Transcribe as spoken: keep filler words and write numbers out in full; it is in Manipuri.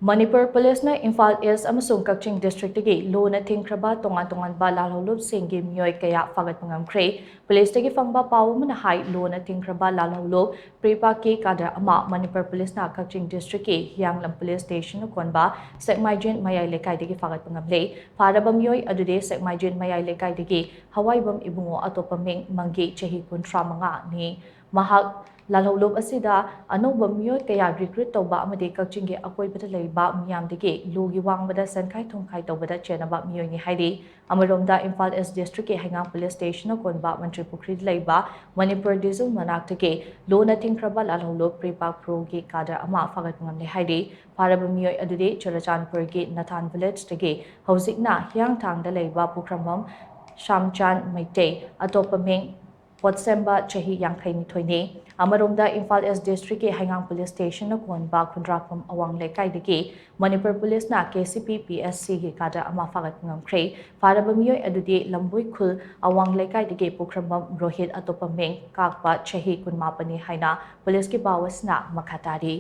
ꯃꯅꯤꯄꯨꯔ ꯄꯨꯂꯤꯁꯅ ꯏꯝꯐꯥꯜ ꯏꯁ ꯑꯃꯁꯨꯡ ꯀꯛꯆꯤꯡ ꯗꯤꯁꯇ꯭ꯔꯤꯛꯇꯒꯤ ꯂꯨꯅ ꯊꯤꯡꯈ꯭ꯔꯕ ꯇꯣꯉꯥꯟ ꯇꯣꯉꯥꯟꯕ ꯂꯥꯜꯍꯧꯂꯨꯞꯁꯤꯡꯒꯤ ꯃꯤꯑꯣꯏ ꯀꯌꯥ ꯐꯥꯒꯠꯄ ꯉꯝꯈ꯭ꯔꯦ꯫ ꯄꯨꯂꯤꯁꯇꯒꯤ ꯐꯪꯕ ꯄꯥꯎ ꯑꯃꯅ ꯍꯥꯏ, ꯂꯨꯅ ꯊꯤꯡꯈ꯭ꯔꯕ ꯂꯥꯜꯍꯧꯂꯨꯞ ꯄ꯭ꯔꯤꯄꯥꯛꯀꯤ ꯀꯥꯗꯔ ꯑꯃ ꯃꯅꯤꯄꯨꯔ ꯄꯨꯂꯤꯁꯅ ꯀꯛꯆꯤꯡ ꯗꯤꯁꯇ꯭ꯔꯤꯛꯀꯤ ꯍꯤꯌꯥꯡꯂꯝ ꯄꯨꯂꯤꯁ ꯁ꯭ꯇꯦꯁꯟꯅ ꯀꯣꯟꯕ ꯁꯦꯛꯃꯥꯏꯖꯤꯟ ꯃꯌꯥꯏ ꯂꯩꯀꯥꯏꯗꯒꯤ ꯐꯥꯒꯠꯄ ꯉꯝꯂꯦ꯫ ꯐꯥꯔꯕ ꯃꯤꯑꯣꯏ ꯑꯗꯨꯗꯤ ꯁꯦꯛꯃꯥꯏꯖꯤꯟ ꯃꯌꯥꯏ ꯂꯩꯀꯥꯏꯗꯒꯤ ꯍꯋꯥꯏꯕꯝ ꯏꯕꯨꯡꯉꯣ, ꯑꯇꯣꯞꯄ ꯃꯤꯡ ꯃꯪꯒꯤ, ꯆꯍꯤ ꯀꯨꯟꯊ꯭ꯔꯥ ꯃꯉꯥꯅꯤ꯫ ꯃꯍꯥꯛ ꯂꯥꯜꯍꯧꯂꯨꯞ ꯑꯁꯤꯗ ꯑꯅꯧꯕ ꯃꯤꯑꯣꯏ ꯀꯌꯥ ꯔꯤꯀ꯭ꯔꯨꯠ ꯇꯧꯕ ꯑꯃꯗꯤ ꯀꯛꯆꯤꯡꯒꯤ ꯑꯀꯣꯏꯕꯗ ꯂꯩꯕ ꯃꯤꯌꯥꯝꯗꯒꯤ ꯂꯨꯒꯤ ꯋꯥꯡꯃꯗ ꯁꯦꯟꯈꯥꯏ ꯊꯨꯝꯈꯥꯏ ꯇꯧꯕꯗ ꯆꯦꯟꯅꯕ ꯃꯤꯑꯣꯏꯅꯤ ꯍꯥꯏꯔꯤ꯫ ꯑꯃꯔꯣꯝꯗ ꯏꯝꯐꯥꯜ ꯏꯁ ꯗꯤꯁꯇ꯭ꯔꯤꯛꯀꯤ ꯍꯩꯉꯥꯡ ꯄꯨꯂꯤꯁ ꯁ꯭ꯇꯦꯁꯟꯅ ꯀꯣꯟꯕ ꯃꯟꯇ꯭ꯔꯤ ꯄꯨꯈ꯭ꯔꯤꯗ ꯂꯩꯕ ꯃꯅꯤꯄꯨꯔ ꯗꯤꯖꯜ ꯃꯅꯥꯛꯇꯒꯤ ꯂꯨꯅ ꯊꯤꯡꯈ꯭ꯔꯕ ꯂꯥꯜꯍꯧꯂꯨꯞ ꯄ꯭ꯔꯤꯄꯥꯛ ꯄ꯭ꯔꯣꯒꯤ ꯀꯥꯗꯔ ꯑꯃ ꯐꯥꯒꯠꯄ ꯉꯝꯂꯦ ꯍꯥꯏꯔꯤ꯫ ꯐꯥꯔꯕ ꯃꯤꯑꯣꯏ ꯑꯗꯨꯗꯤ ꯆꯨꯔꯆꯥꯟꯄꯨꯔꯒꯤ ꯅꯊꯥꯟ ꯚꯤꯂꯦꯖꯇꯒꯤ ꯍꯧꯖꯤꯛꯅ ꯍꯤꯌꯥꯡꯊꯥꯡꯗ ꯂꯩꯕ ꯄꯨꯈ꯭ꯔꯝꯕꯝ ꯁꯥꯝꯆꯥꯟ ꯃꯩꯇꯩ, ꯑꯇꯣꯞꯄ ꯃꯤꯡ ꯄꯣꯠꯁꯦꯝꯕ, ꯆꯍꯤ ꯌꯥꯡꯈꯩ ꯅꯤꯊꯣꯏꯅꯤ꯫ ꯑꯃꯔꯣꯝꯗ ꯏꯝꯐꯥꯜ ꯏꯁ ꯗꯤꯁꯇ꯭ꯔꯤꯛꯀꯤ ꯍꯩꯉꯥꯡ ꯄꯨꯂꯤꯁ ꯁ꯭ꯇꯦꯁꯟꯅ ꯀꯣꯟꯕ ꯈꯨꯟꯗ꯭ꯔꯥꯛꯄꯝ ꯑꯋꯥꯡ ꯂꯩꯀꯥꯏꯗꯒꯤ ꯃꯅꯤꯄꯨꯔ ꯄꯨꯂꯤꯁꯅ ꯀꯦ ꯁꯤ ꯄꯤ ꯄꯤ ꯑꯦꯁ ꯁꯤꯒꯤ ꯀꯥꯗꯔ ꯑꯃ ꯐꯥꯒꯠꯄ ꯉꯝꯈ꯭ꯔꯦ꯫ ꯐꯥꯔꯕ ꯃꯤꯑꯣꯏ ꯑꯗꯨꯗꯤ ꯂꯝꯕꯣꯏ ꯈꯨꯜ ꯑꯋꯥꯡ ꯂꯩꯀꯥꯏꯗꯒꯤ ꯄꯨꯈ꯭ꯔꯝꯕꯝ ꯔꯣꯍꯤꯠ, ꯑꯇꯣꯞꯄ ꯃꯤꯡ ꯀꯥꯛꯄ, ꯆꯍꯤ ꯀꯨꯟꯃꯥꯄꯟꯅꯤ ꯍꯥꯏꯅ ꯄꯨꯂꯤꯁꯀꯤ ꯄꯥꯎ ꯑꯁꯤꯅ ꯃꯈꯥ ꯇꯥꯔꯤ꯫